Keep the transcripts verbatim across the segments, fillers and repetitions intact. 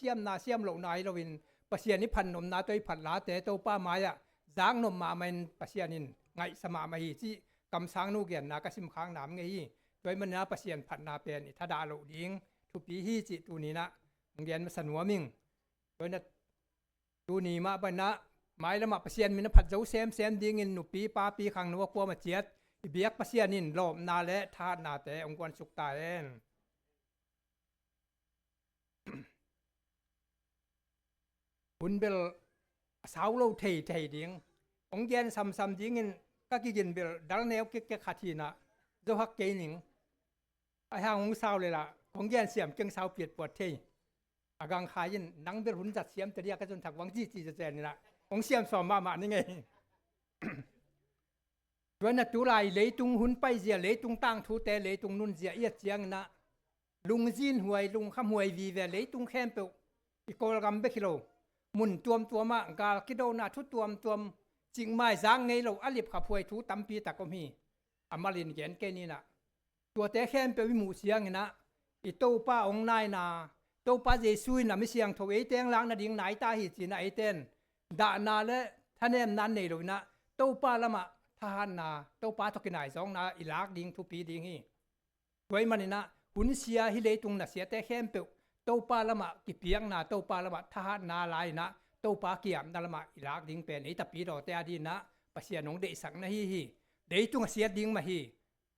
siamna siam lohna hi loin Pasian i phatnopna tawh i phatlate Topa mai-ah zaknop mahmah in Pasian in ngaihsa mahmah hi cih kamsangnu genna ka simkhak nam ngei hi. Tua ahih manin ah Pasian phatna pen i thadah loh ding thupi hi cih tuni-in ah hong gen masa nuam ing. Tua ahih manin ah tuni mah bangin ah mailamah Pasian min a phat zo semsem dingin nupi papi khangno a kuamah ciat i biak Pasian in lawpna le thahatnate hong guansuk ta hen. Hun bel a sau lo theithei ding, hong gen samsam dingin ka kigin bel dal neu kikkek khat hi-in ah zo hak kei ning. Ahi hang hong sau leh lah hong gen siam keng, sau piatpuat thei. A gangkhai in nang bel hun zat siam ta dia ka zon thak vang ci ci zenzen in ah hong siam sawm mahmah ning ei. Tua ahih manin ah tulai leitung hun paizia, leitung tangthute, leitung nunzia i et ciangin ah lungzinhuai, lungkhamhuai vive, leitung khempeuh, i Kawlgam bek hi lo, mun tuamtuamah gal kidona thu tuamtuam, cikmai zak ngei lo a lipkhaphuai thu tampi tak om hi. A malin gen kei ni-in ah tuate khempeuh i muh ciangin ah i Topa hong naina, Topa Jesu in a mi siangtho eite hong lak nading nai ta hi ci-in ah eite in dahna le thanemna nei lo-in ah Topa lamah thahatna, Topa tawh kinaizawkna i lak ding thupi ding hi. Tua ahih manin ah hun sia, hih leitung nasiate khempeuh Topa lamah kipiakna, Topa lamah thahatna la-in ah Topa ki-apna lamah i lak ding pen ei tapidawte a dingin ah Pasian hong deihsakna hi hi. Leitung a siat ding mah hi.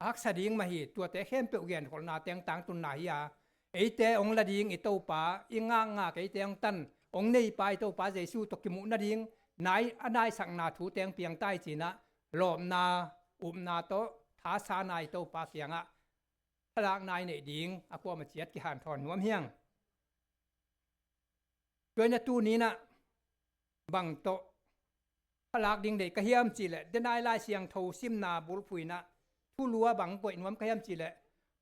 A haksa ding mah hi. Tuate khempeuh genkholhna teng tangtunna hi a, eite hong la ding i Topa, i ngakngak eite hong tan, hong neipa i Topa Jesu tawh kimuh nading nai, a naisakna thu teng piang ta hi ci-in ah lawpna, upna tawh thasana i Topa kiangah thalakna i neih ding a kuamah ciat kihanthawn nuam hi hang. Tua ahih manin ah tuni-in ah bang tawh thalak ding deih ka hiam cih leh, denai Lai Siangtho simna bulphuh in ah thulu ah bang koih nuam ka hiam cih leh,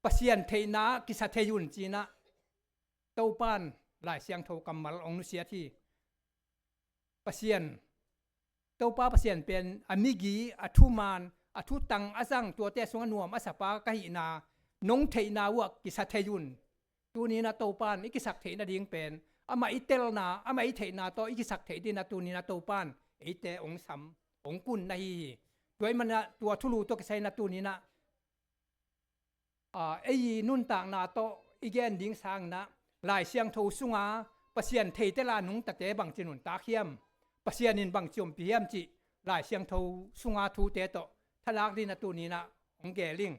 Pasian theihna ah kisa thei un ci-in ah Topa in Lai Siangtho kammal hong nusiat hi. Pasian, Topa Pasian pen a migi, a thuman, a thutang a zang, tuate sungah nuam a sapa ka hihna nong theihna uh ah kisa thei un. Tuni-in ah Topa in i kisak theih nading pen amah i telna, amah i theihna tawh i kisak theih dingin ah tuni-in ah Topa in eite hong sam, hong kunna hi hi. Tua ahih manin ah tua thulu tawh kisai-in ah tuni-in ah aa, ei i nuntakna tawh i gen ding sangin ah Lai Siangtho sunga Pasian theite la nungtate bangci nuntak hiam, Pasian in bangci ompih hiam cih Lai Siangtho sunga thute tawh thalak dingin ah tuni-in ah hong gel ing.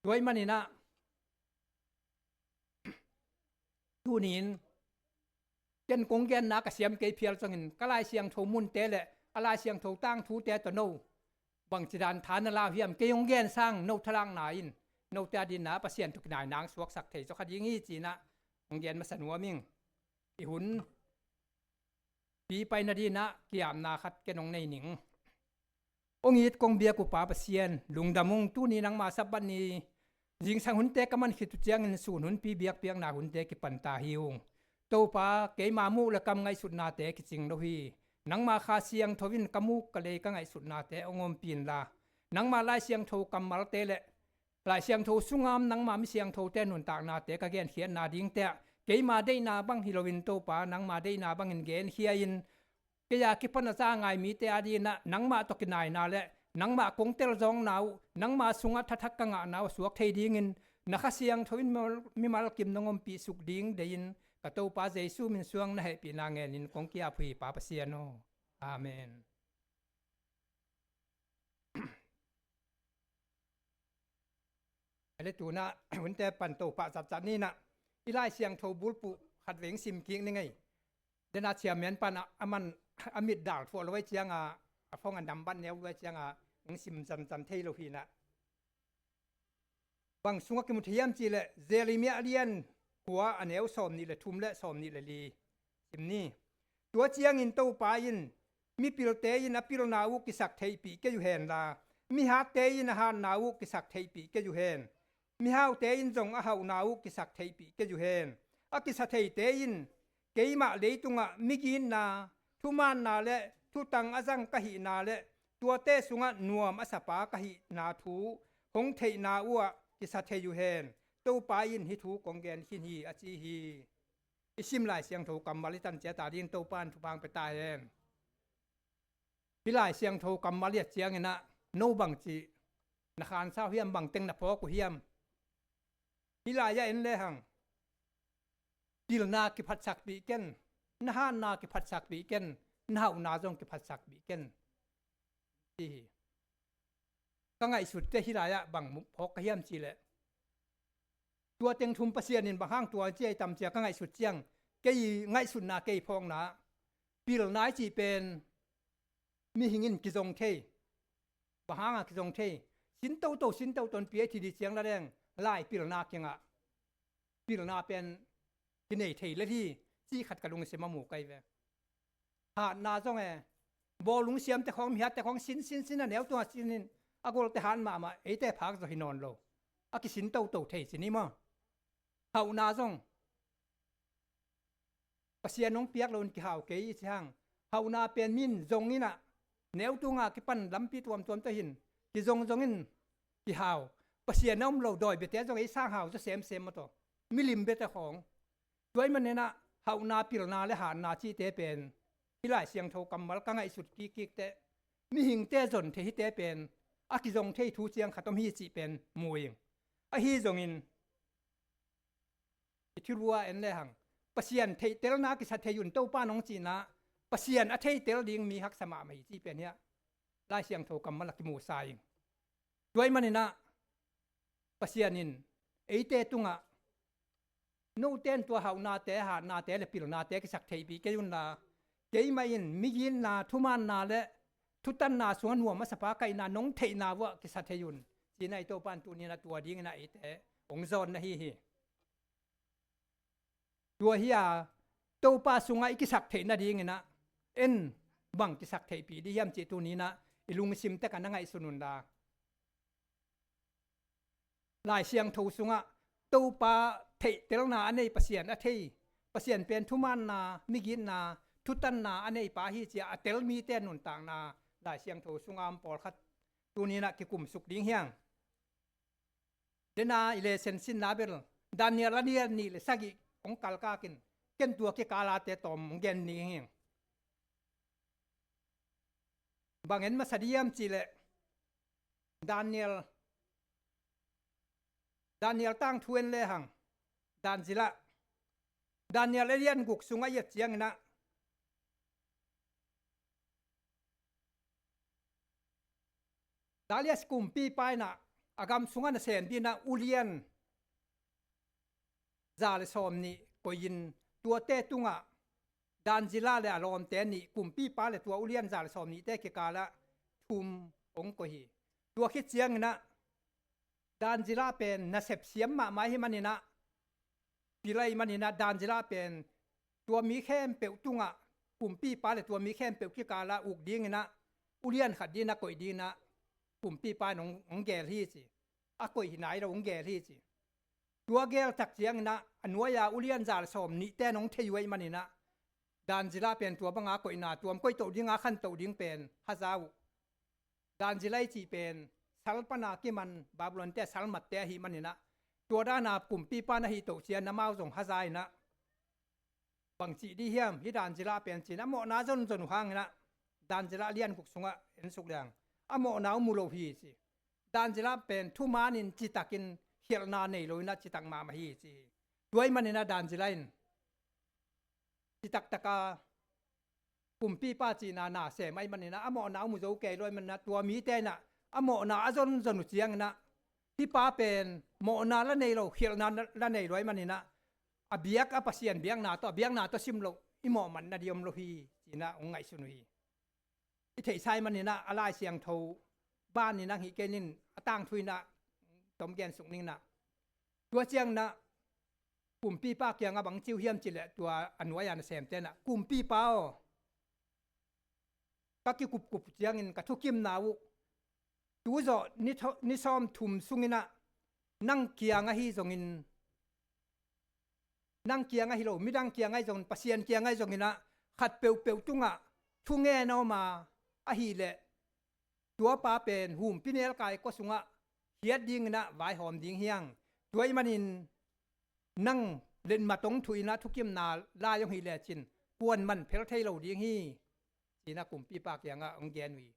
Tua ahih manin ah tuni-in ken kong genna ka siam kei phial zongin ka Lai Siangtho munte le a Lai Siangtho tangthute tawh no bangci dan tha na la uh hiam, kei hong gen sang no thalakna in note a dingin ah Pasian tawh kinaina hong suaksak thei zaw kha ding hi ci-in ah hong gen masa nuam ing. I hun pi paina dingin ah ki-apna khat ken hong nei ning. Hong it kong biak uh Pa Pasian, lungdam ung. Tuni nangma Sabbath ni zingsang hunte ka man khit uh ciangin sun hunpi biakpiakna hunte kipan ta hi ung. Topa, keima muk le kam ngaihsutnate kicing lo hi. Nangma Kha Siangtho in ka muk ka lei ka ngaihsutnate hong ompih inla, nangma Lai Siangtho kammalte le Lai Siangtho sunga om nangma mi siangthote nuntaknate ka genkhiatna dingte ah keima deihna bang hi loin Topa, nangma deihna bangin genkhia in, kei a kipan a za ngai mite a dingin ah nangmah tawh kinaina le nangmah kong telzawngna uh, nangma sungah thathak ka ngahna uh a suak thei dingin na Kha Siangtho in mimal, mimal kim nong ompih suk ding deihin ka Topa Jesu min suang na hehpihna ngenin kong ki-ap uh hi Pa Pasian aw. Amen. Ele tuna hunte pan Topa zatzat ni-in ah i Lai Siangtho bulphuh khatvei sim kik ning ei. Dena chairman pan ah a man a mit dal thuah lo ei cianga, a phone a nambat neu lo ei cianga hong sim zanzan thei lo hi-in ah. Bang sungah kimu thei hiam cih leh Jeremiah lian kua a neu sawm nih le thum le sawm nih le li sim ni. Tua ciangin Topa in, mipilte in a pilna uh kisak theihpih kei uh henla, mihatte in a hatna uh kisak theihpih kei uh hen. Mihaute in zong a hauhna uh kisak theihpih kei uh hen. A kisa theite in keimah leitungah migitna, thumaanna le thutang a zang ka hihna le tuate sungah nuam a sapa ka hihna thu hong theihna uhah kisa thei uh hen. Topa in hih thu kong gen khin hi, a ci hi. I sim Lai Siangtho kammal i tan ciat a dingin Topa in thupha hong pia ta hen. Hih Lai Siangtho kammal i et ciangin ah, no bangci na khansa uh hiam, bang teng na phawk uh hiam? Hih lai-ah en lehang, pilna kiphatsakpih ken, na hatna kiphatsakpih ken, na hauhna zong kiphatsakpih ken, ci hi. Ka ngaihsutte hih lai-ah bang phawk ka hiam cih leh, tua teng thum Pasian in bang hang tua ci a i tam cia ka ngaihsut ciang, kei ngaihsutna, kei phawkna, pilna i cih pen mihing in kizong thei. Bang hanga kizong thei? Sin toto, sin toto in P H D ciang la leng, lai pilna kingah, pilna pen kinei thei lel hi, cih khat ka lungsim a mu kai ve. Hatna zong e, bawlung siamte khawng, mihatte khawng sin, sin, sin, a neu tungah sin in, a golte hat mahmah, eite phak zaw hi nawn lo. A kisin toto thei ci ni maw? Hauhna zong Pasian hong piak loin kihau kei i ci hang. Hauhna pen min zong in ah, neu tunga kipan lampi tuamtuam tawh hin, kizong zong in kihau. Pasian a um lo dawi biate zong ei sang hau zaw semsem maw taw. Milim biate khawng. Tua ahih manin ah, hauhna, pilna le hatna cihte pen, hih Lai Siangtho kammal ka ngaihsut kikkik teh, mihingte zon thei hihte pen, a kizong thei thu ciang khat om hi cih pen mu ing. Ahi zongin, i thulu-ah en lehang, Pasian theihtelna kisa thei un Topa in hong cihna, Pasian a theitel ding mi haksa mahmah hi cih pen hiah Lai Siangtho kammal ah kimusa ing. Tua ahih manin ah, Pasian in eite tungah, note in tua hauhnate, hatnate le pilnate kisak theihpih kei unla, keimah in migitna, thumaanna le thutanna sungah nuam a sapa kaihna nong theihna vuah kisa thei un, ci-in ah i Topa in tuni-in ah tua dingin ah eite hong zawn na hi hi. Tua hi a, Topa sungah i kisak theih nadingin ah, en bang kisak theihpih dih hiam cih tuni-in ah i lungsim tek ah na ngaihsun unla, Lai Siangtho sungah Topa theihtelna a nei, Pasian a thei, Pasian pen thumaanna, migitna, thutanna a nei pa hi ci-a a tel mite nuntakna Lai Siangtho sungah om pawlkhat tuni-in ah kikumsuk ding hi hang. Dena i lesson sinna bel, Daniel a lian nih le sagih hong kalkakin, ken tua kikal a te tawm hong gen ni hi. Bang en masa dih hiam cih leh, Daniel, Daniel tangthu en lehang, Dan zila, Daniel a lian guk sungah i et ciangin ah, Darius kumpipa in ah a gam sungah nasem dingin ah ulian za le sawm nih koih in, tuate tungah Dan zila le a lawmte nih, kumpipa le tua ulian za le sawm nihte kikalah thum hong koih hi. Tua khit ciangin ah Dan zila pen nasep siam mahmah ahih manin ah, pil ahih manin ah Dan zila pen tua mi khempeuh tungah, kumpipa le tua mi khempeuh kikalah uk dingin ah, ulian khat dingin ah koih dingin ah kumpipa in hong, hong geel hi ci. A koih hi nai lo, hong geel hi ci. Tua geel tak ciangin ah a nuai-a ulian za le sawm nihte in hong thei uh ahih manin ah, Dan zila pen tua banga koihna, tuam koih toh dinga khantoh ding pen haza uh. Dan zila i cih pen sal pana kiman Babylon-te a salmatte ahih manin ah, tua dana kumpipa na hih toh ciangin amau zong haza in ah, bang cih dih hiam, hih Dan zila pen ci-in a mawhna zonzon uh hangin ah, Dan zila lian guk sungah en suk leng, a mawhna uh mu lo hi ci. Dan zila pen thumaan in, citakin khialhna nei lo in ah citak mahmah hi ci hi. Tua ahih manin ah Dan zila in citak taka kumpipa cihna na sem ahih manin ah, a mawhna uh mu zo kei lo ahih manin ah, tua mite in ah a mawhna a zonzon uh ciangin ah, hih pa pen mawhna la nei lo, khialhna la nei lo ahih manin ah, a biak, a Pasian biakna tawh, a biakna tawh sim loh i mawh man nading om lo hi, ci-in ah hong ngaihsun uh hi. I theihsa ahih manin ah, a Lai Siangtho banin ah hong hih kei ning, a tangthu in ah tawm gen suk ning in ah. Tua ciangin ah kumpipa kiangah bang ci uh hiam cih leh, tua a nuai-a nasemte in ah, kumpipa aw, ka kikupkup ciangin ka thukimna uh, tu zawh ni tho-, ni sawmthum sungin ah nang kiang ahi zongin, nang kiang ahi lo, midang kiang ahi zongin, Pasian kiang ahi zongin ah, khat peuhpeuh tungah thungen a om a, ahih leh tuapa pen humpinelkai kua sungah khiat dingin ah vaihawm ding hi hang, Tua ahih manin nang letmat hong thuh in ah thukimna lai hong hih lecin puan man phel thei lo ding hi, ci-in ah kumpipa kiangah hong gen uh hi.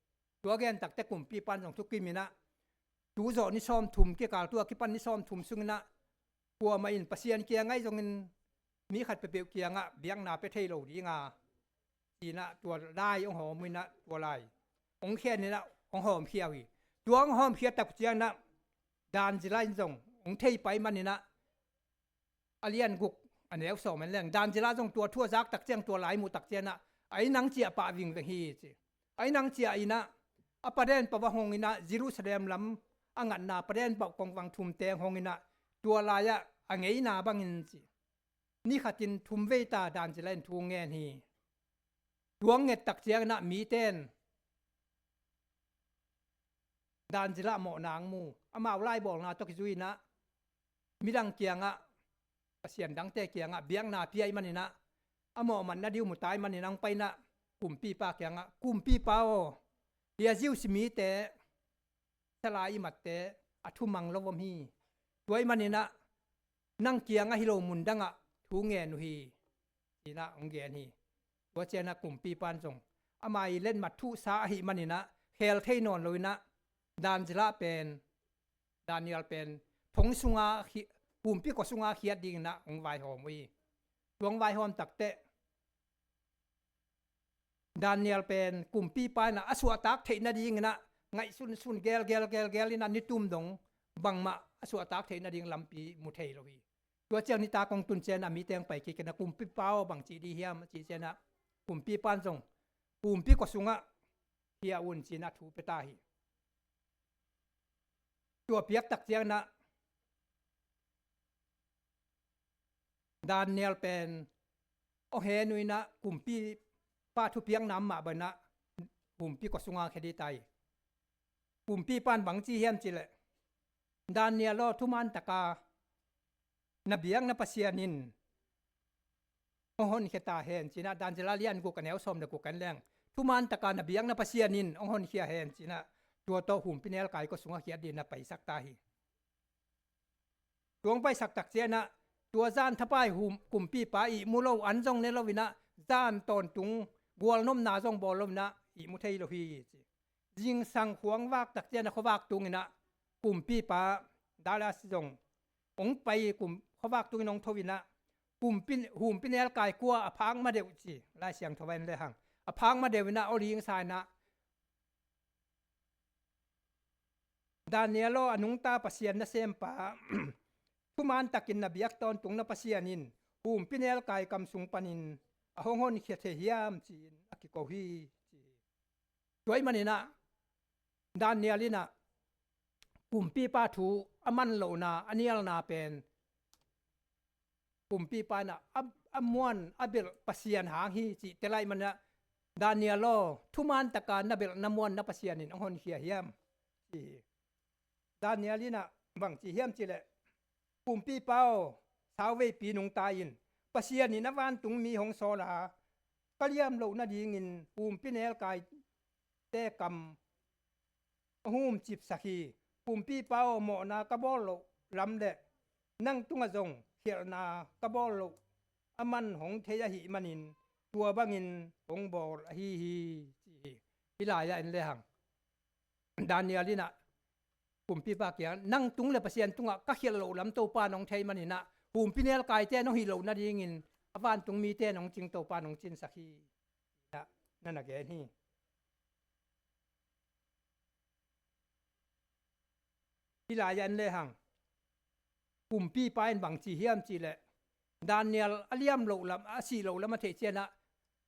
Tua gen takteh kumpipa in zong thukim in ah tu zawh ni sawmthum kikal, tua kipan ni sawmthum sungin ah kuamah in Pasian kiang ahi zongin mi khat peuhpeuh kiangah biakna pia thei lo ding a, ci-in ah tua lai hong hawm uh in ah tua lai hong khen in ah hong hawmkhia uh hi. Tua hong hawmkhia tak ciangin ah Dan Zila in zong hong thei pai manin ah a lian guk a neu sawm en leng, Dan Zila zong tua thu a zak tak ciang, tua lai muh tak ciangin ah, a inn hong ciah pah vingveng hi, ci. A inn hong ciah in ah a paden pau ah hong in ah Jerusalem lam a ngatna paden pau kongvang thum teng hong in ah tua lai-ah a ngeina bangin, ci, ni khatin thum vei ta Dan Zila in thu ngen hi. Tua hong nget tak ciangin ah mite in Dan Zila mawhna hong mu, amau laibawlna tawh kizui in ah midang kiangah, pasian dangte kiangah biakna pia ahih manin ah a mawhmatna ding uh mu ta ahih manin ah hong pai in ah kumpipa kiangah, "Kumpipa aw, hih a Jews mite, salai i matte a thumang lo om hi. Tua ahih manin ah nang kiangah hi lo mun dangah thu ngen uh hi," ci-in ah hong gen hi. Tua ciangin ah kumpipa in zong ama ii letmat thuhsa ahih manin ah khel thei nawn lo in ah Dan Zila pen, Daniel pen thong sunga khi-, humpikua sunga khiat dingin ah hong vaihawm uh hi. Tua hong vaihawm takteh Daniel pen kumpipa in ah a suahtak theih nadingin ah ngaihsunsun, gelgel gelgel in ah nitum dong bangmah a suahtak theih nading lampi mu thei lo hi. Tua ciang nitak hong tun ciangin ah mite hong pai kik in ah, "Kumpipa aw, bang ci ding hiam?" a cih ciangin ah kumpipa in zong, "Humpikua sungah khia un," ci-in ah thu pia ta hi. Tua piak tak ciangin ah Daniel pen hong hen uh in ah kumpipa thupiakna mah bangin ah humpikua sunga khia ding ta hi. Kumpipa in bang ci hiam cih leh, "Daniel aw, thuman taka na biakna Pasian in hong honkhia ta hen," ci-in ah Dan Zila lian guk a neu sawm le guk en leng, "Thuman taka na biakna Pasian in hong honkhia hen," ci-in ah tua tawh humpinelkai kua sungah khiat dingin ah paisak ta hi. Tua hong paisak tak ciangin ah tua zan thapai hum-, kumpipa ihmu lo, an zong ne lo in ah, zan tawntung gualnopna zong bawl lo in ah ihmu thei lo hi, ci. Zingsang khuavak tak ciangin ah khuavak tungin ah kumpipa Darius zong hong pai, kum-, khuavak tungin hong tho in ah, kumpi, humpinelkai kua a phak ma deuh, ci. Lai Siangtho ah en lehang a phak ma deuh in ah aw lingsa in ah, "Daniel aw, a nungta Pasian nasempa, thuman takin na biak tawntung na Pasian in humpinelkai kam sung panin a hong honkhia thei hiam?" ci-in a kiko hi, ci hi. Tua ahih manin ah Daniel in ah kumpipa thu a man lohna, a nialna pen kumpipa in ah a, a muan a belh Pasian hang hi cih tel ahih manin ah, "Daniel aw, thuman taka na belh na muan na Pasian in hong honkhia hiam?" ci hi. Daniel in ah bang ci hiam cih leh, "Kumpipa aw, sauveipi nungta in Pasian in a vantungmi hong sawl a, ka liam loh nadingin humpinelkaite kam a humcipsak hi. Kumpipa aw, mawhna ka bawl loh lam le nang tungah zong khialhna ka bawl loh a man hong thei ahih manin tua bangin hong bawl ahi hi," ci hi. Hih lai-ah en lehang Daniel in ah kumpipa kiang, "Nang tung le Pasian tungah ka khialh loh lam Topa in hong thei manin ah, humpinelkaite in hong hih loh nadingin a vantungmite in hong cing Topa in hong cinsak hi," ci-in ah na na gen hi. Hih lai-ah en lehang kumpipa in bang ci hiam cih leh, Daniel a liam loh lam, a sih loh lam a theih ciangin ah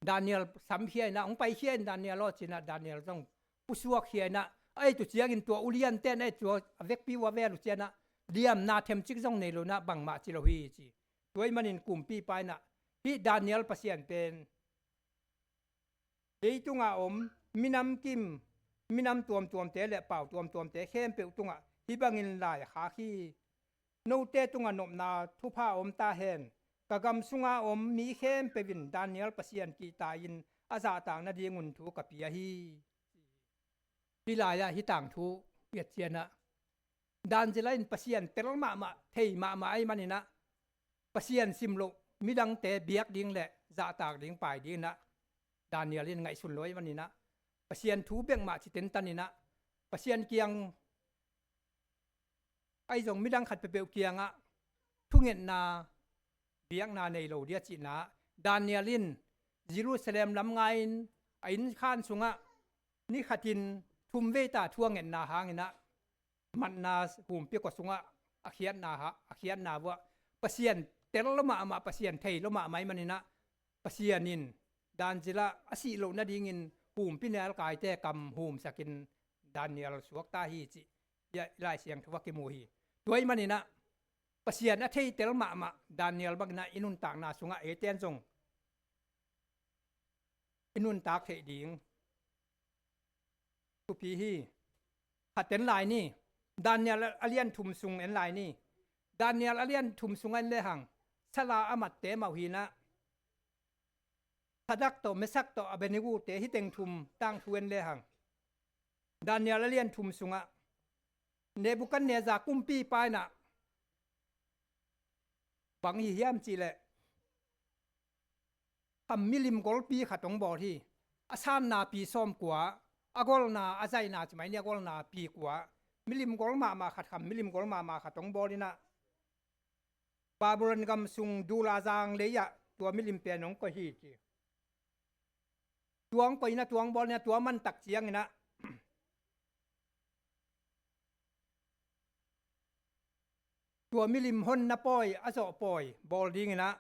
Daniel samkhia in ah, "Hong paikhia in Daniel aw," ci-in ah Daniel zong pusuakkhia in ah, a et uh ciangin tua uliante in a et uh, a vekpi uh a vel uh ciangin ah liamna themcik zong nei lo in ah bangmah ci lo hi, ci. Tua ahih manin kumpipa in ah, "Hih Daniel Pasian pen leitunga om minam kim, minam tuamtuamte le pau tuamtuamte khempeuh tungah hih bangin lai a khak hi. Note tungah nopna thupha om ta hen. Ka gam sunga om mi khempeuh in Daniel Pasian kihta-in a zahtak nadingun thu ka pia hi." Hih lai-ah hih tangthu i et ciangin ah Daniel in Pasian tel mahmah, thei mahmah ahih manin ah, Pasian sim loh midangte biak ding le zahtak ding pai dingin ah Daniel in ngaihsun lo ahih manin ah, Pasian thu bek mah ci tentan in ah, Pasian kiang ahi zong midang khat peuhpeuh kiangah thungetna, biakna nei lo ding a cihna ah, Daniel in Jerusalem lam ngai-in a innkhan sungah ni khatin thum vei ta thu a ngetna hangin ah, manna humpikua sungah a khiatna ha, a khiatna vuah Pasian tel lo mahmah, Pasian thei lo mahmah ahih manin ah, Pasian in Daniel a sih loh nadingin humpi nelkaite kam humsakin Daniel suakta hi cih i Lai Siangtho ah kimu hi. Tua ahih manin ah Pasian a thei tel mahmah Daniel bangin ah i nuntakna sungah eite in zong i nuntak theih ding thupi hi. Khat en lai ni. Daniel a lian thum sung en lai ni. Daniel a lian thum sungah en lehang, sala a matte mah uh hi-in ah, Sadrak tawh, Mesak tawh, Abednego te hih teng thum tangthu en lehang, Daniel a lian thum sungah Nebuchadnezzar kumpipa in ah bang hi hiam cih leh, kham milim golpi khat hong bawl hi. A sanna pi sawmkua, a golna, a zaina ci mai ni, a golna pi kua, milim gol mahmah khat, kham milim gol mahmah khat hong bawl in ah, Babylon gam sung Dulazang lei ah tua milim pen hong koih hi ci. Tua hong koih in ah, tua hong bawl in ah, tua man tak ciangin ah, tua milim honna pawi, a zawh pawi bawl dingin ah,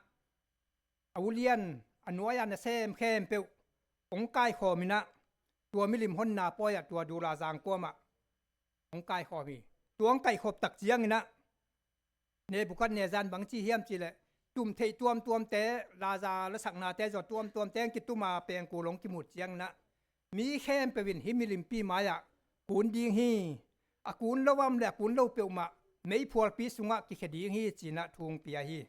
a ulian, a nuai-a nasem khempeuh hong kaikhawm in ah, tua milim honna pawi ah tua Dulazang kuamah hong kaikhawm hi. Tua hong kaikhop tak ciangin ah, Nebuchadnezzar in bang ci hiam cih leh, tum theih tuamtuamte, laza lasaknate zawh tuamtuamte hong kitum a, pengkul hong kimut ciangin ah, mi khempeuh in hih milimpi mai-ah kun ding hi. A kun lo a om le a kun lo peuhmah meiphualpi sungah kikhia ding hi, ci-in ah thu hong pia hi.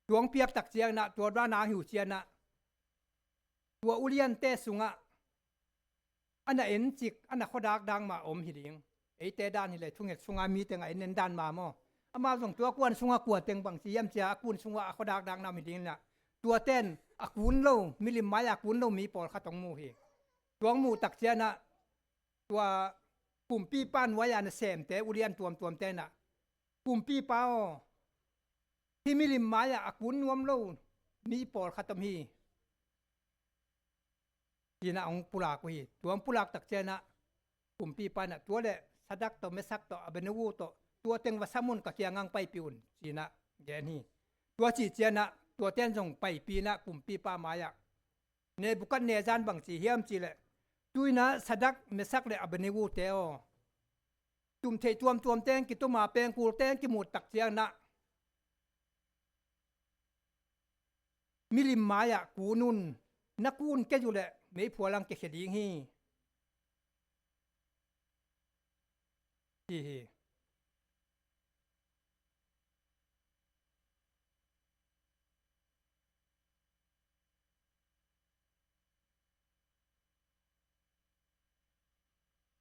Tua hong piak tak ciangin ah, tua dan a hong hi uh ciangin ah, tua uliante sungah a na encik, a na khuadakdak mah om hi ding. Eite dan hi leh thunget sunga mi teng a en en dan mah maw. Amau zong tua kuan sunga kua teng bang ci hiam ci-a, a kun sungah a khuadakdakna om hi ding in ah, tuate in a kun lo, milim mai-a kun lo mi pawlkhat hong mu hi. Tua hong muh tak ciangin ah, tua kumpipa nuai-a nasemte, ulian tuamtuamte in ah, "Kumpipa aw, hih milim mai-ah a kun nuam lo mi pawlkhat om hi," ci-in ah hong pulak uh hi. Tua hong pulak tak ciangin ah, kumpipa in ah, "Tua leh Sadrak tawh, Mesak tawh, Abednego tawh, tua teng va sam un, ka kiangah hong paipih un," ci-in ah gen hi. Tua cih ciangin ah, tuate in zong paipih in ah kumpipa mai-ah, Nebuchadnezzar in bang ci hiam cih leh, "Tu-in ah Sadrak, Mesak le Abednego te aw, tum theih tuamtuamte hong kitum a, pengkulte hong kimut tak ciangin ah, milim mai-ah kun un, na kun kei uh leh meiphual ah hong kikhia ding hi," ci hi.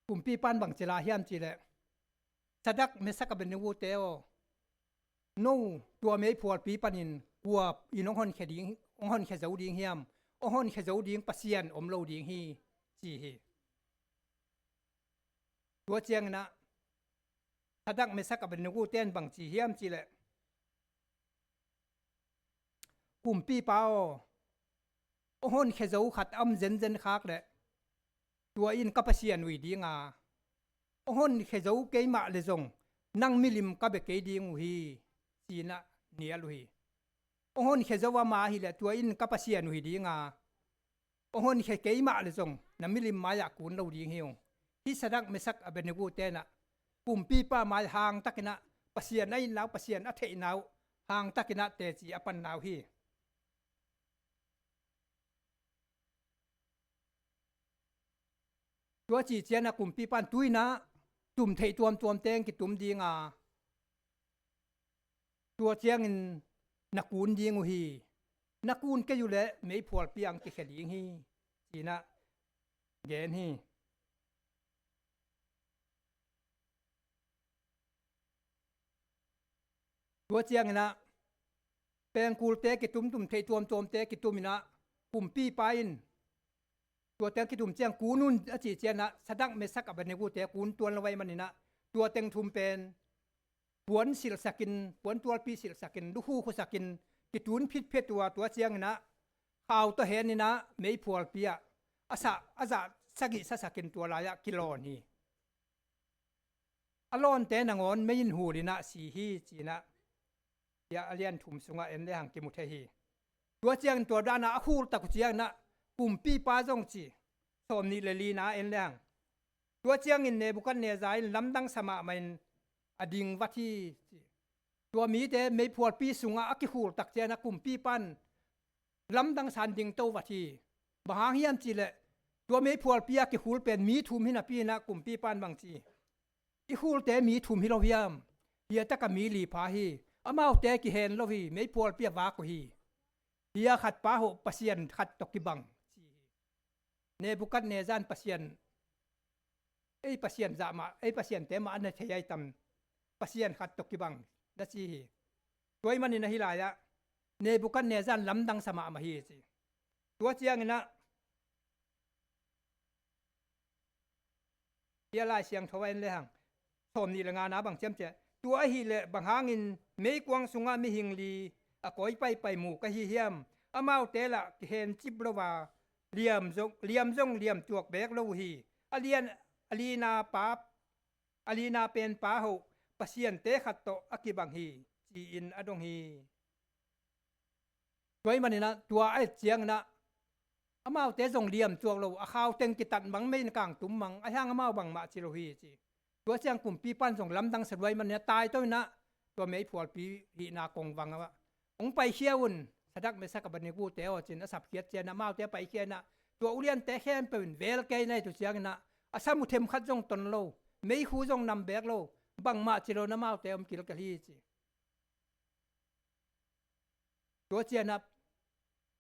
Kumpipa in bang ci lai hiam cih leh, "Sadrak, Mesak, Abednego te aw, no tua meiphualpi panin kua in hong honkhia ding, hong honkhia zo ding hiam? Hong honkhia zo ding Pasian om lo ding hi," ci hi. Tua ciangin ah Sadrak, Mesak, Abednego te in bang ci hiam cih leh, "Kumpipa aw, hong honkhia zo khat a om zenzen khak leh, tua in ka Pasian uh hi ding a, hong honkhia zo kei mah leh zong nang milim ka bia kei ding uh hi," ci-in ah nial uh hi. "Hong honkhia zo a mah ahih leh tua in ka Pasian uh hi ding a, hong honkhia kei mah leh zong na milim mai-ah kun lo ding hi ung." Hih Sadrak, Mesak, Abednego te in ah kumpipa mai-ah hangtakin ah Pasian a itna uh, Pasian a theihna uh hangtakin ah teci a panna uh hi. Tua cih ciangin ah kumpipa in, "Tu-in ah tum theih tuamtuamte hong kitum ding a, tua ciangin na kun ding uh hi. Na kun kei uh leh meiphualpi ah hong kikhia ding hi," ci-in ah gen hi. Tua cianginah pengkulte kitumtum, theih tuamtuamte kituminah kumpipa in tua teng kitum ciang kun un a cih cianah Sadrak, Mesak, Abednego te kun tuan lo ahih maninah tua teng thum pen puan silhsakin, puan tualpi silhsakin, lukhu khusakin kitun phitphet uh a, tua cianginah khau tawh heninah meiphualpi ah a sah, a zah sagih sasakin tua lai-ah kilawn hi. A lawnte nangawn mei in hulinah si hi cinah, hiah a lian thum sungah en lehang kimu thei hi. Tua ciangin tua danah a khultak uh cianginah kumpipa zong ci, sawmnih le lina en lehang. Tua ciangin Nebuchadnezzar in lamdang sa mahmah in a ding vat hi ci. Tua mite meiphualpi sungah a kikhultak cianginah kumpipa in lamdang sa in ding to vat hi. Bang hang hiam cihleh tua meiphualpi a kikhul pen mi thum hi napi inah kumpipa in bang ci, i khulte mi thum hi lo hiam? Hiah takah mi li pha hi. Amaute kihen lo hi, meiphualpi a vak uh hi. Hiah khatpa hoh pasian khat tawh kibang ci hi. Nebuchadnezzar in pasian, ei pasian zah mah, ei pasiante mah a na thei ai tam, pasian khat tawh kibang na ci hi. Tua ahih manin ahi lai-ah Nebuchadnezzar in lamdang sa mahmah hi ci. Tua cianginah hiah Lai Siangtho ah en lehang sawmnih le ngana bang ciam ciah, tua ahileh bang hangin meikuang sungah mihing li a kawi paipai mu ka hi hiam? Amaute lah kihencip lo a, liam zong, liam zong liam tuak beek lo uh hi. A lian, a lina pa, a lina pen pa hoh pasiante khat tawh a kibang hi, ci-in a dong hi. Tua ahih maninah tua a et cianginah amaute zong liam tuak lo, a khau teng kitat mang, mei in kang tum mang, ahi hang amau bangmah ci lo hi ci. Tua ciang kumpipa in zong lamdang sa lua ahih maninah taito inah tua meiphualpi hihna kongvang ah hong paikhia un, Sadrak, Mesak, Abednego te aw, ci-in a sapkhiat cianginah amaute a paikhia inah tua uliante khempeuh in vel kei na hi tu cianginah a sam uh themkhat zong ton lo, meikhu zong nam beek lo, bangmah ci lo in amaute om kilkel hi ci. Tua cianginah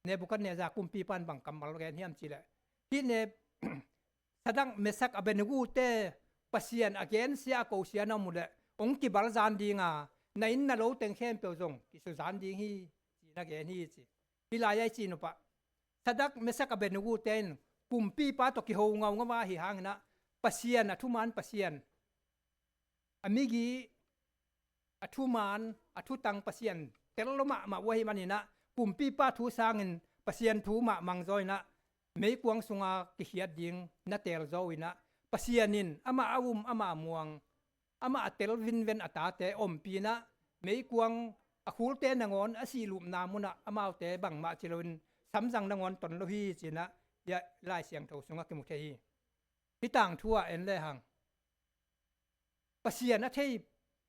Nebuchadnezzar kumpipa in bang kammal gen hiam cihleh, hih ne Sadrak, Mesak, Abednego te pasian a gensia a kosia na om uhleh hong kibal zan dinga, na inn na lo teng khempeuh zong kisu zan ding hi, ci-in a gen hi ci. Hih lai-ah i cih nopah Sadrak, Mesak, Abednego te in kumpipa tawh kiho ngaungau a, ahi hanginah Pasian, a thuman Pasian, a migi, a thuman, a thutang Pasian tel lo mahmah uh ahih maninah kumpipa thu sangin Pasian thu mah mangzaw inah meikuang sunga kikhiat ding na teel zaw inah Pasian in amah a um, amah a muang, amah a tel vinven a tate ompih inah meikuang a khulte nangawn a sihlupna munah amaute bangmah ci loin samzang nangawn ton lo hi, ci-inah hiah Lai Siangtho sungah kimu thei hi. Hih tangthu ah en lehang Pasian a thei,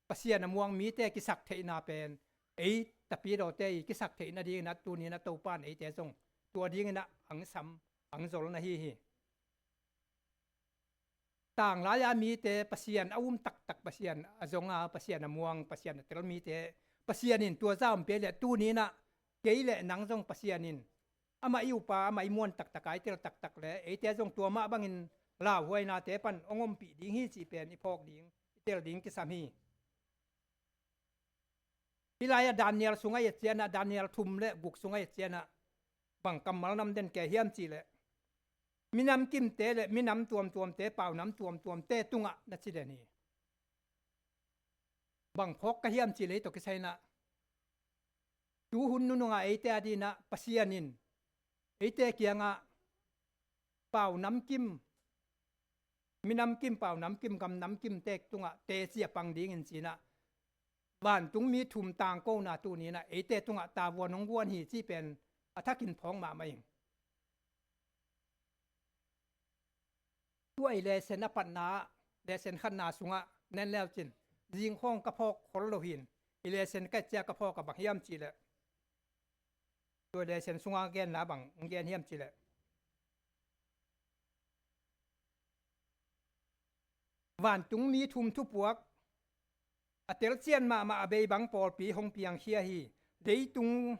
Pasian a muang mite kisaktheihna pen ei tapidawte i kisaktheih nadinginah tuni-inah Topa in eite zong tua dinginah hong sam, hong zol na hi hi. Tanglai-a mite, Pasian a um taktak, Pasian a zong a, Pasian a muang, Pasian a tel mite Pasian in tua zah ompih leh tuni-inah kei le nang zong Pasian in amah i upa, amah i muan taktak a i tel taktak le eite zong tua mah bangin lauhuainate pan hong ompih ding hi cih pen i phawk ding, i tel ding kisam hi. Hih lai-ah Daniel sungah i et cianah, Daniel thum le guk sungah i et cianah bang kammal na om den kei hiam cihleh, minam kimte le minam tuamtuamte, paunam tuamtuamte tungah na ci den hi. Bang phawk ka hiam cihleh, ei tawh kisai inah tu hun nunungah eite a dinginah Pasian in eite kiangah paunam kim, minam kim, paunam kim, gamnam kimte tungah teci a pang dingin ci-inah vantungmi thum tangkona tuni-inah eite tungah tavuan hong guan hi cih pen a thakin phawk mahmah ing. Tua i lesson a patna ah, lesson khatna sungah na en leucin, zingkhawng ka phawk khol lo hi-in, i lesson ka et ciang ka phawk a bang hiam cihleh, tua lesson sunga genna bang hong gen hiam cihleh, vantungmi thum thupuak, a telcian mahmah a bei bang pawlpi hong piangkhia hi. Leitung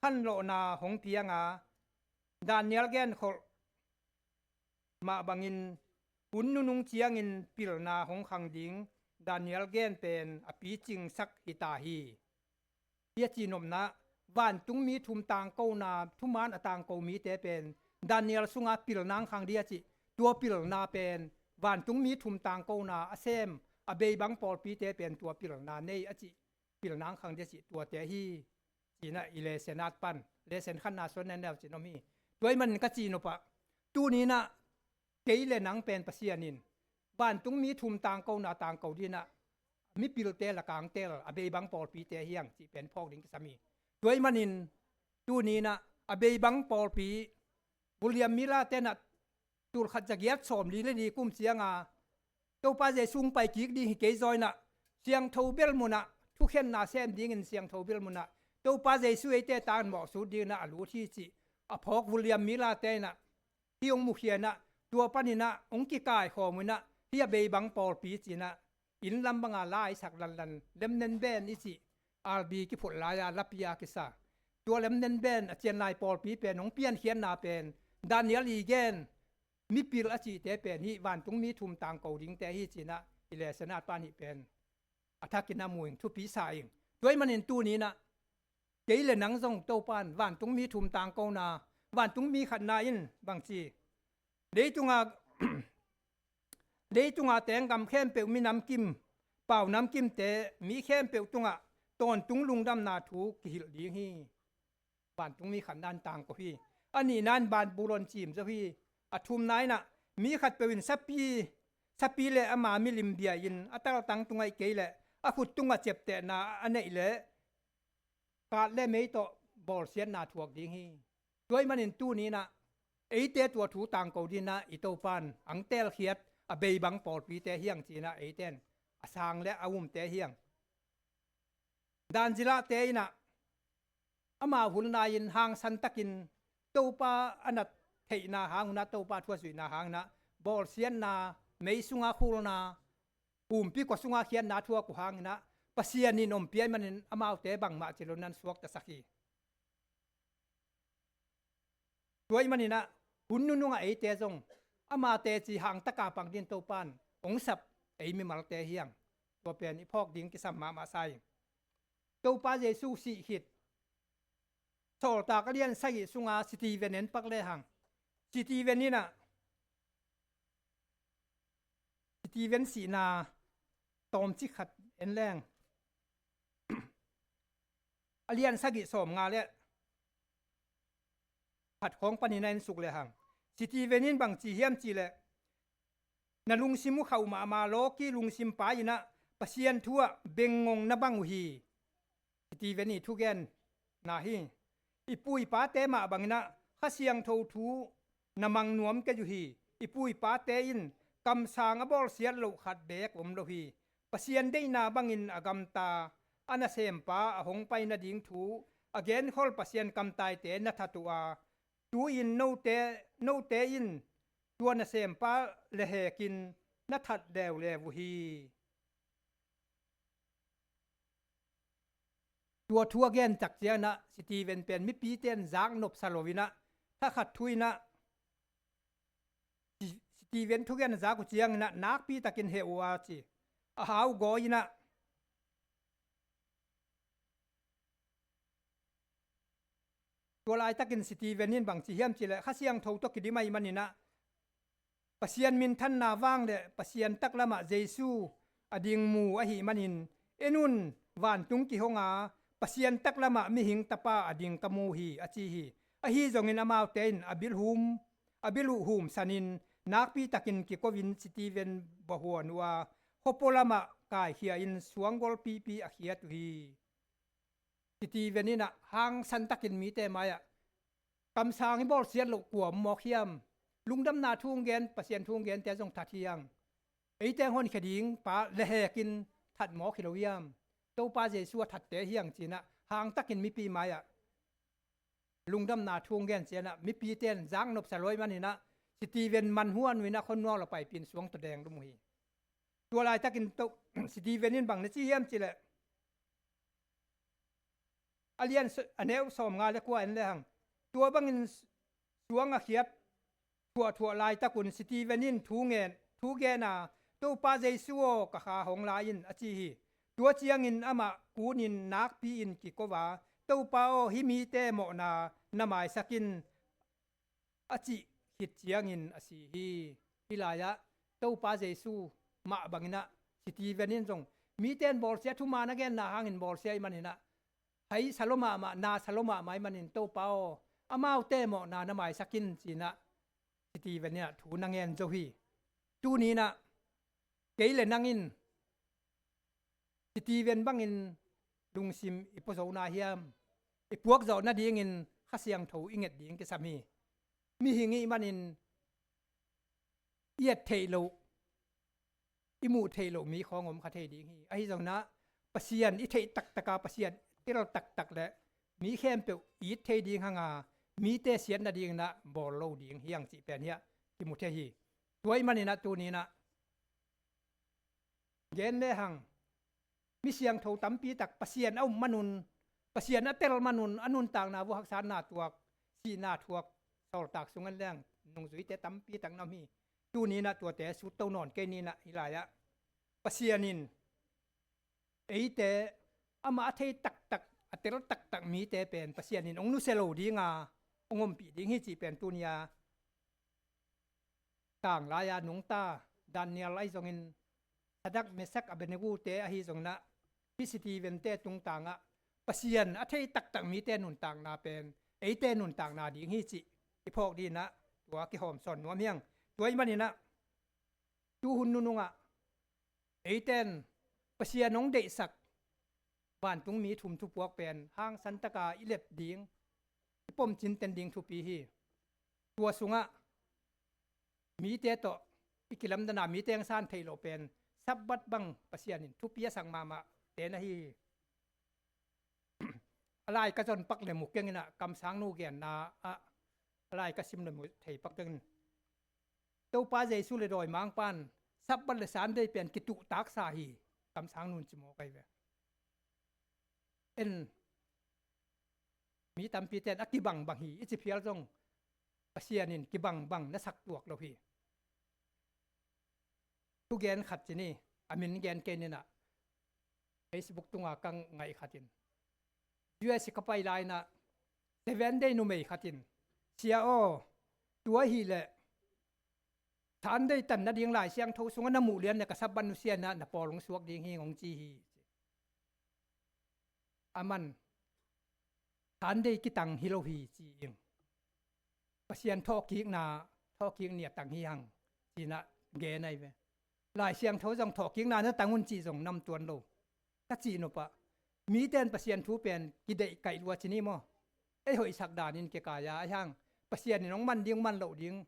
khanlawhna hong pianga, Daniel genkholh mah bangin hun nunung ciangin pilna hong khang ding Daniel gen pen a picingsak hi ta hi. Hih a cihnopna, vantungmi thum tangkona, thuman a tangko mite pen Daniel sunga pilna ang khang ding a cih, tua pilna pen vantungmi thum tangkona a sem, a beibang pawlpite pen tua pilna nei a cih, pilna ang khang ding a cih, tuate hi. Cinah i lesson at pan, lesson khatna suan nen leu cin om hi. Tua ahih manin ka cihnopah, tuninah kei le nang pen Pasian in vantungmi thum tangkona tangko dinah mipilte lakang tel a beibang pawlpite hi hang cih pen phawk ding kisam hi. Tua ahih manin tuninah a beibang pawlpi, William Miller tenah tulkhat zagiat sawmli le li kum cianga Topa Jesu hong pai kik ding hi kei zaw inah, siangtho bel munah, thukhenna sem dingin siangtho bel munah Topa Jesu eite tangin mawhsut dinginah a lut hi cih a phawk William Miller tenah hih hong mukhia inah, tua paninah hong kikaikhawm uh inah, hih a beibang pawlpi cinah inn lam banga la i sak lanlan, lemnen ben i cih, albi kiphulh lai-a lapi-a kisa, tua lemnen ben a cianlai pawlpi pen hong piankhiatna pen Daniel i gen mipil a cihte pen hih vantungmi thum tangko dingte hi cinah i lesson at pan hih pen a thakin a mu ing, thupi sa ing. Tua ahih manin tuninah kei le nang zong Topa in vantungmi thum tangkona, vantungmi khatna in bangci, leitunga, leitunga teng gam khempeuh minamkim, paunamkimte, mi khempeuh tungah tawntung lungdamna thu kihilh ding hi. Vantungmi khatna in tangko hi. A nihna in Babylon cim zo hi. A thumna inah mi khatpeuh in sapi, sapi le ama milim bia-in a taltang tungah i kei leh a khut tungah ciaptehna a neih leh kat le mei tawh bawlsiatna thuak ding hi. Tua ahih manin tuninah eite tua thu tangko dinah i Topa in ang telkhiat a beibang pawlpite hi hang cinah eite in a sang le a umte hi hang. Dan zilahte inah amau hun lai-in hangsantakin Topa a na theihna hang unah, Topa thu a zuihna hang inah bawlsiatna, mei sunga khulna, humpi kua sunga khiatna thuak uh hang inah Pasian in ompih ahih manin amaute bangmah ci lo nan suaktasak hi. Tua ahih maninah hun nunungah eite zong ama teci hangtaka pang din Topa in hong sap ei mimalte hi hang. Tua pen i phawk ding kisam mahmah sa hi. Topa Jesu sih khit, Sawltak a lian sagih sunga Stephen en pak lehang, Stephen inah, Stephen sihna tawmcik khat en leng, a lian sagih sawmnga le khat khawng panin a ensuk lehang, Stephen in bangci hiam cihleh, na lungsim uh khauh mahmah lawki lungsim pai inah Pasian thu ah bengngong na bang uh hi. Stephen i thugenna hi. I pu i pate mah banginah Kha Siangtho thu na mang nuam kei uh hi. I pu i pate in kamsang a bawlsiat loh khat beek om lo hi. Pasian deihna bangin a gamta, a nasempa a hong pai nading thu a genkhol Pasian kamtaite na that uh a, tu-in note, note in tua nasempa lehekin na that leuleu uh hi. Tua thu a gen tak cianginah Stephen pen mipite in zak nopsa lo inah, thakhat thu inah Stephen thugen a zak uh cianginah nakpitakin heh uh a ci. A hau gawi inah, tua laitakin Stephen in bangci hiam cihleh, Kha Siangtho tawh kidim ahih maninah Pasian minthanna vang le Pasian taklamah Jesu a ding mu ahih manin, en un, vantung kihong a, Pasian taklamah mihing tapa a ding ka mu hi, a ci hi. Ahi zongin amaute in a bil hum, a bil uh humsanin, nakpitakin kiko-in Stephen buahuan uh a, khuapua lamah kaikhia-in suanggol pipi a khiat uh hi. Stephen inah hangsantakin mite mai-ah, kamsang i bawlsiat loh kua om mawk hiam? Lungdamna thu hong gen, Pasian thu hong gente zong that hi hang. Eite hong honkhia ding pa lehekin that mawk hi lo hiam? Topa Jesu a thatte hi hang cinah hangtakin mipi mai-ah lungdamna thu hong gen cianah mipite in zak nopsa lo ahih maninah Stephen manhuan uh inah khuanuak lo paipin suang tawh deng lum uh hi. Tua laitakin to, Stephen in bang na ci hiam cihleh, a lian s-, a neu sawmnga le kua en lehang, tua bangin suang a khiat thuahthuah laitakun Stephen in thu ngen, thu gen a, Topa Jesu aw, ka kha hong la in, a ci hi. Tua ciangin amah kunin nakpi-in kiko a, "Topa aw, hih mite mawhna na maisak in," a cih khit ciangin a si hi. Hih lai-ah Topa Jesu mah bangin ah Steven in zong mite in bawlsia, thuman a genna hangin bawlsia ahih manin ah, hai sa lua mahmah, na sa lua mahmah ahih manin, "Topa aw, amaute mawhna na maisak in," ci-in ah Steven in ah thu na ngen zo hi. Tuni-in ah kei le nang in Steven bangin lungsim i puazo na hiam? I puakzawh nadingin Kha Siangtho i nget ding kisam hi. Mihing i hih manin i et theih loh, i muh theih loh mi khawng om kha thei ding hi. Ahi zongin ah Pasian i theih taktak a, Pasian i tel taktak le mi khempeuh i it thei ding hang a, mite siat nadingin ah bawl lo ding hi hang cih pen hiah kimu thei hi. Tua ahih manin ah tuni-in ah gen lehang, mi siangtho tampi tak Pasian a um manun, Pasian a tel manun, a nuntakna uh haksatna tuak, sihna thuak, sawltak sungah leng nungzuite tampi tak na om hi. Tuni-in ah tuate sutto nawn kei ni-in ah, hih lai-ah Pasian in eite, amah a thei taktak, a tel taktak mite pen Pasian in hong nusia lo ding a, hong ompih ding hi cih pen tuni-a tanglai-a nungta Daniel ahi zongin, Sadrak, Mesak, Abednego-te ahi zongin ah, hih Steven-te tungtangah Pasian a thei taktak mite nuntakna pen eite nuntakna ding hi cih i phawk dingin ah tua kihawm sawn nuam hi hang. Tua ahih manin ah tu hun nunungah eite in Pasian hong deihsak vantungmi thum thupuak pen hangsan taka i lep ding, i pom cinten ding thupi hi. Tua sungah mite tawh i kilamdanna, mite hong san theih loh pen Sabbath bang Pasian in thupi a sak mahmahte na hi hi. A lai ka zon pak le mu keng in ah, kamsangnu genna ah a lai ka sim le mu thei pak keng in, Topa Jesu le dawimangpa in Sabbath le Sunday pen kituhtaksa hi, kamsangnu in ci mawk ahi ve. En, mi tampite in a kibangbang hi i ci phial zong, Pasian in kibangbang na sak tuak lo hi. Thugen khat ci ni, a min gen kei ni-in ah, Facebook tunga ka ngaih khat in, U S ka pai lai-in ah, Seven Day numei khat in, "Sia aw, tua ahih leh Sunday tan nading Lai Siangtho sungah na muh lian leh ka Sabbath nusia-in ah na pawl hong suak ding hi," hong ci hi. Aman, "Sunday kitang hi lo hi," ci ing. "Pasian thawhkikna, thawhkik ni a tang hi hang," ci-in ah gen ahi ve. "Lai Siangtho zong thawhkikna na tang un," cih zong nam tuan lo. Ka cihnopah, mite in Pasian thu pen kideih kaih lua ci ni maw? Ei hoihsak danin kikai a, ahi hang Pasian in hong man ding, hong man loh ding,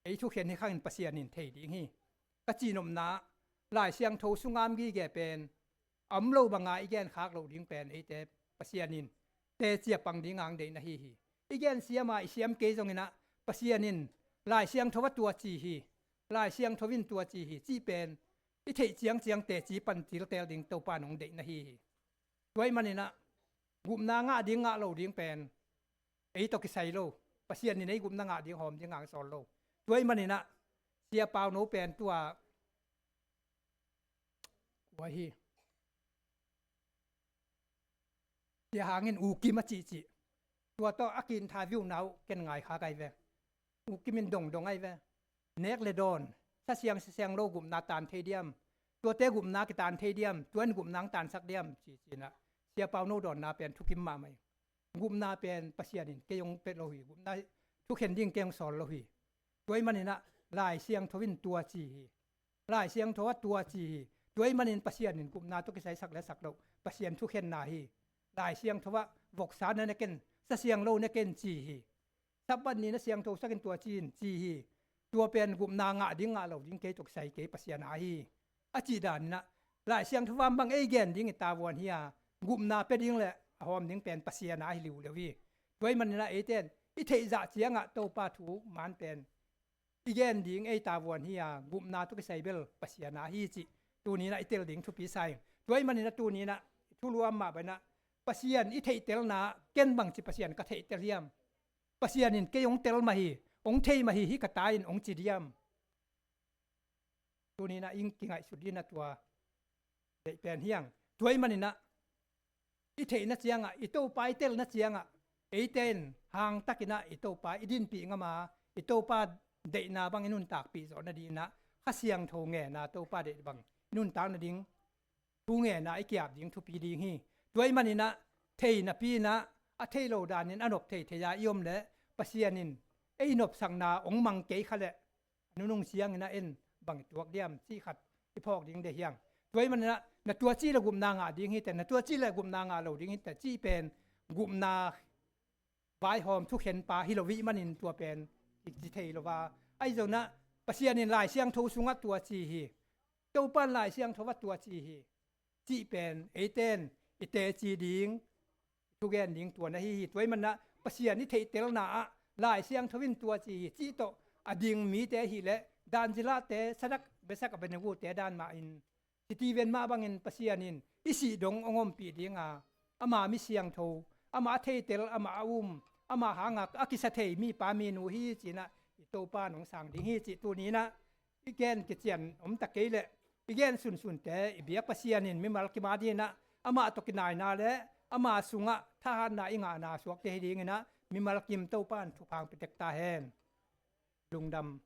ei thukhen hi khangin Pasian in thei ding hi. Ka cihnopna, Lai Siangtho sungah gige pen a om lo banga i genkhak loh ding pen eite Pasian in teci a pang dinga hong deih na hi hi. I gen siam a, i siam kei zongin ah, Pasian in Lai Siangtho ah tua ci hi, Lai Siangtho in tua ci hi cih pen i theih ciangciang teci pan tiltel ding Topa in hong deih na hi hi. Tua ahih manin ah gupna ngah ding, ngah lo ding pen ei tawh kisai lo. Pasian in ei gupna ngah ding, hawm ding hong sawl lo. Tua ahih manin ah Sia Pauno pen tua, kua hi, Sia Hang in U Kim a cihcih, tua tawh a ki-interview-na uh ken ngaikhak ahi ve. U Kim in dongdong ahi ve. Nek le dawn, sasiang, sasiang lo gupna tan thei diam? Tuate gupna kitan thei diam? Tua in gupna hong tansak diam? Ci, ci-in ah Sia Pauno dawnna pen thukim mahmah hi. Gupna pen Pasian in kei hong pia lo hi. Gupna thukhen ding kei hong sawl lo hi. Tua ahih manin ah Lai Siangtho in tua ci hi. Lai Siangtho ah tua ci hi. Tua ahih manin Pasian in gupna tawh kisai sak le sak loh, Pasian thukhenna hi. Lai Siangtho ah voksa na ne ken, sasiang lo ne ken ci hi. Sabbath ni na siangthosak in tua ci in ci hi. Tua pen gupna ngah ding ngah lo ding kei tawh kisai kei, Pasian aa hi, a cih danin ah, Lai Siangtho ah bang ei gen ding i tavuan hi a, gupna pia ding le a hawm ding pen Pasian aa hi liuliau hi. Tua ahih manin ah eite in i theih zah ciangah Topa thu man pen i gen ding ei tavuan hi a, gupna tawh kisai bel Pasian aa hi cih tuni-in ah i tel ding thupi sa ing. Tua ahih manin ah tuni-in ah thuluam mah bangin ah Pasian i theihtelna, ken bangci Pasian ka theihtel hiam? Pasian in kei hong tel mah hi, hong thei mah hi, hih ka ta in hong ci diam? Tuni-in ah i kingaihsut dingin ah tua deih pen hi hang. Tua ahih manin ah i theihna ciangah, i Topa i telna ciangah, eite in hangtakin ah i Topa i dinpih ngam a, i Topa deihna bang i nuntakpih zawh nadingin ah Kha Siangtho ngen a, Topa deih bang i nuntak nading thu ngen a i ki-ap ding thupi ding hi. Tua ahih manin ah thei napi-in ah a theih loh danin a nop thei thei a i om leh Pasian in ei nopsakna hong mang kei kha leh a nunung siangin ah en bang i tuak diam cih khat i phawk ding deih hi hang. Tua ahih manin ah na tuaci le gupna ngah ding hi teh, na tuaci le gupna ngah lo ding hi teh cih pen gupna vaihawm thukhenpa hi lo ahih manin tua pen i ci thei lo a. Ahi zongin ah Pasian in Lai Siangtho sungah tua ci hi, Topa in Lai Siangtho ah tua ci hi cih pen eite in i teci ding, i thugen ding tua na hi hi. Tua ahih manin ah Pasian i theihtelna ah Lai Siangtho in tua ci hi cih tawh a ding mite ahih leh, Dan, Zila-te, Sadrak, Mesak, Abednego-te dan mah in, Steven mah bangin Pasian in i sih dong hong ompih ding a, ama mi siangtho, amah a theitel, amah a um, amah hangah a kisa thei mipa minu hi ci-in ah i Topa in hong sang ding hi cih tuni-in ah i gen kician om ta kei leh, i gen sunsunte i biak Pasian in mimal kim adingin ah amah tawh kinaina le ama sungah thahatna i ngahna suakte hi dingin ah mimal kim Topa in thupha hong pia tek ta hen. Lungdam.